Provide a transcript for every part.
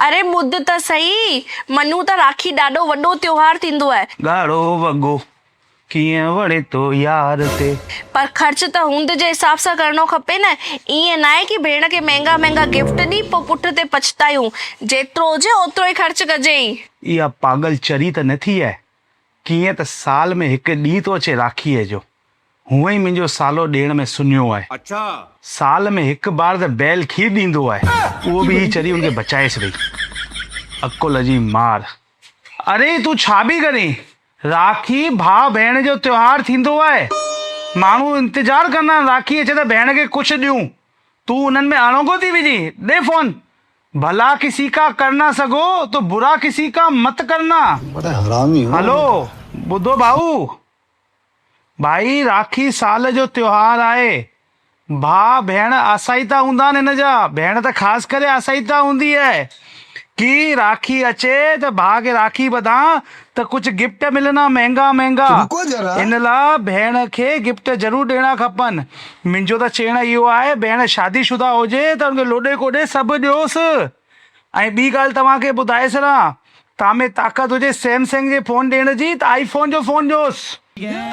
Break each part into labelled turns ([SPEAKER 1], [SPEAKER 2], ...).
[SPEAKER 1] اري ٻڌ ته سهي، مڃون ته راکي ڏاڍو وڏو تيوهار ٿيندو آهي.
[SPEAKER 2] ڳاڙهو وڳو ڪيئن وڻي ٿو يار تي.
[SPEAKER 1] پر خرچ ته هوند جي حساب سان ڪرڻو کپي نه. ائين ناهي ڪي ڀيڻ کي مهنگا مهنگا گفٽ ڏئي پوء پٺ تي پڇتايون. جيترو هجي اوترو ئي خرچ ڪجي.
[SPEAKER 2] اها پاڳل چري ته نه ٿي آهي. ڪيئن ته سال ۾ هڪ ڏينهن ٿو اچي راکيء جو. هونئن ئي منهنجو سالو ڏيڻ ۾ سڃو آهي. سال ۾ هڪ بار ته بيل کير ڏيندو آهي. اهو به هي چري ان کي بچائيس وئي. عقل جي مار. اري تون ڇا پئي ڪرين؟ راکي ڀاء ڀيڻ جو تيوهار ٿيندو آهي. ماڻهو انتظار ڪندا آهن راکي اچي ته ڀيڻ کي ڪجهه ڏيون. تون انهن ۾ اڻوگو ٿي وجهين. ڏي فون. ڀلا ڪسي ڪا ڪر نه سگهو تو برا ڪسي ڪا مت ڪرنا. هلو ٻڌو ڀائو. ڀائي راکي سال جو تيوهار آهي. ڀاء ڀيڻ آسائتا هوندا آهن هن جا ڀيڻ ته خاص ڪري آسائتا هوندي آهي ڪي راکي اچي ته ڀاء کي راکي ٻڌان ته ڪجهه گفٽ ملندا مهنگا مهنگا ان لا ڀيڻ کي گفٽ ضرور ڏيڻا کپن منهنجو ته چيڻ اهو آهي ڀيڻ شادي شده هجي ته ان کي لوڏي ڪوڏي سڀ ڏيوس ۽ ٻي ڳالهه توهان کي ٻڌائي سگهان، توهان ۾ طاقت هجي سيم سنگ جي فون ڏيڻ جي ته آئي فون جو فون ڏيوس.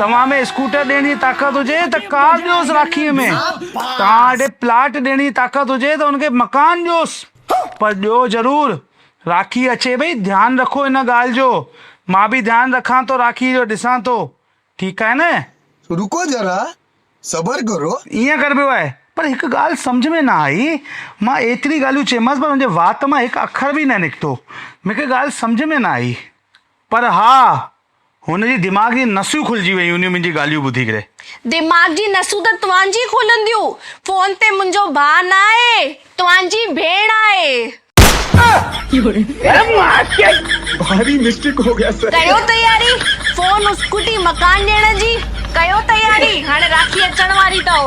[SPEAKER 2] توهان ۾ اسڪوٽر ڏيڻ جي طاقت هجي ته ڪار ڏيوس راکيء ۾. توهان وٽ پلاٽ ڏيڻ جي طاقت هجي ته ان کي مڪان ڏيوس. پر ڏيو ضرور. راکي اچي پئي ڌيان رکو ان ڳالهه جو. مان به ڌيان رکان ٿو راکيء جو ڏسان ٿو. ٺيڪ آهي نه؟
[SPEAKER 3] رڪو ذرا صبر ڪرو.
[SPEAKER 2] ائين ڪربيو آهي. پر هڪ ڳالهه سمجهه ۾ نه آئي. مان ايتري ڳالهيون چيمانس پر هن جي وات مان هڪ اکر به نه نڪتو. مون کي ڳالهه سمجهه ۾ نه آئي. پر ها هن جي دماغ جي نسون کلجي ويون هونديون منهنجي ڳالهيون ٻڌي ڪري.
[SPEAKER 1] دماغ جي نسون ته توهان جي کلنديون. فون تي منهنجو ڀاء نه آهي. توهان جي ڀيڻ آهي.
[SPEAKER 3] ڀاري مسٽيڪ هو گيا سر.
[SPEAKER 1] ڪيو تياري فون اسڪوٽي مڪان ڏيڻ جي ڪيو تياري هاڻي راکي اچڻ واري اٿو.